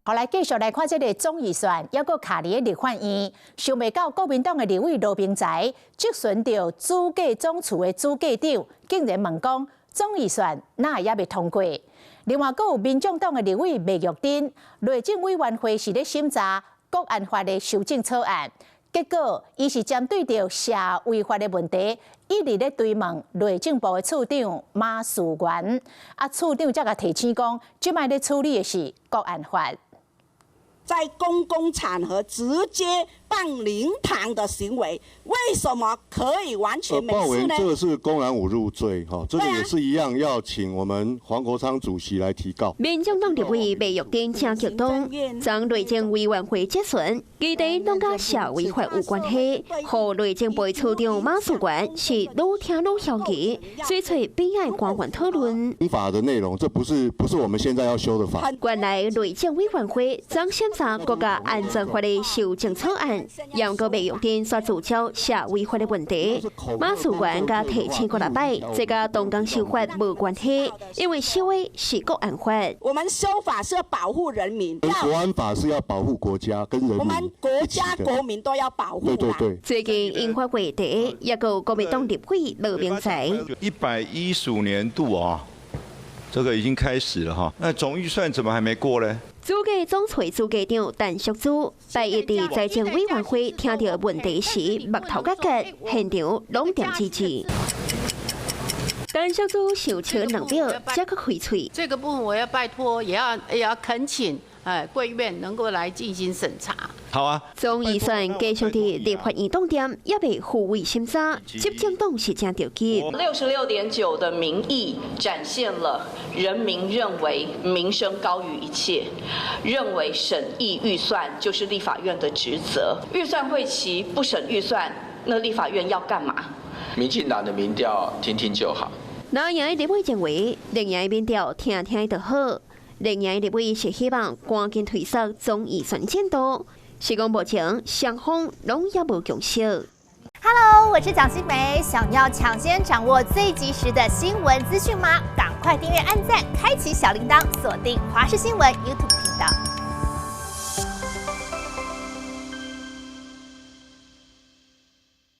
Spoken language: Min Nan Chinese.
後來繼續來看這个總預算，猶閣卡佇咧立法院，想袂到國民黨的立委羅明才質詢著主計總處的主計長，竟然問講總預算哪會猶未通過？另外，閣有民眾黨的立委麥玉珍，內政委員會是咧審查國安法的修正草案，結果伊是針對著社維法的問題，一直咧追問內政部的處長馬士元，啊，處長才共提醒講，這擺咧處理的是國安法。在公共場合直接辦靈堂的行為，為什麼可以完全沒事呢？這個是公然侮辱罪，哈，這個也是一樣，要請我們黃國昌主席來提告。民眾黨立委麥玉珍誠激動，將內政委員會質詢，議題攏佮社維法有關係，予內政部處長馬士元是愈聽愈焦急，隨揣邊仔官員討論。法的內容，這不是我們現在要修的法。原來內政委員會將審查國家安全法的修正草案，毋過麥玉珍煞聚焦社維法的問題。馬士元共提醒幾若擺，這佮動工修法無關係，因為修的是國安法。我們修法是要保護人民，國安法是要保護國家跟人民。我們國家國民都要保護。對對對。最近引發話題，也閣有國民黨立委羅明才。115年度啊，這個已經開始了哈，那總預算怎麼還沒過呢？主計總處主計長陳淑珠，拜一佇財政委員會聽著問題時，目頭結結，現場攏恬吱吱。陳淑珠想笑2秒，才閣開喙。這個部分我要拜託，也要懇請，哎，貴院能夠來進行審查。好啊。總預算繼續佇立法院擋恬，猶未付委審查，執政黨是誠著急。66.9的民意展現了人民認為民生高於一切，認為審議預算就是立法院的職責。預算會期不審預算，那立法院要幹嘛？民進黨的民調聽聽就好。藍營立委認為，綠營民調聽聽就好。綠營立委是希望趕緊推速總預算進度，是講目前雙方攏猶無共識。 Hello，我是蔣新梅，想要搶先掌握最及時的新聞資訊嗎？趕快訂閱、按讚、開啟小鈴鐺，鎖定華視新聞 YouTube 頻道。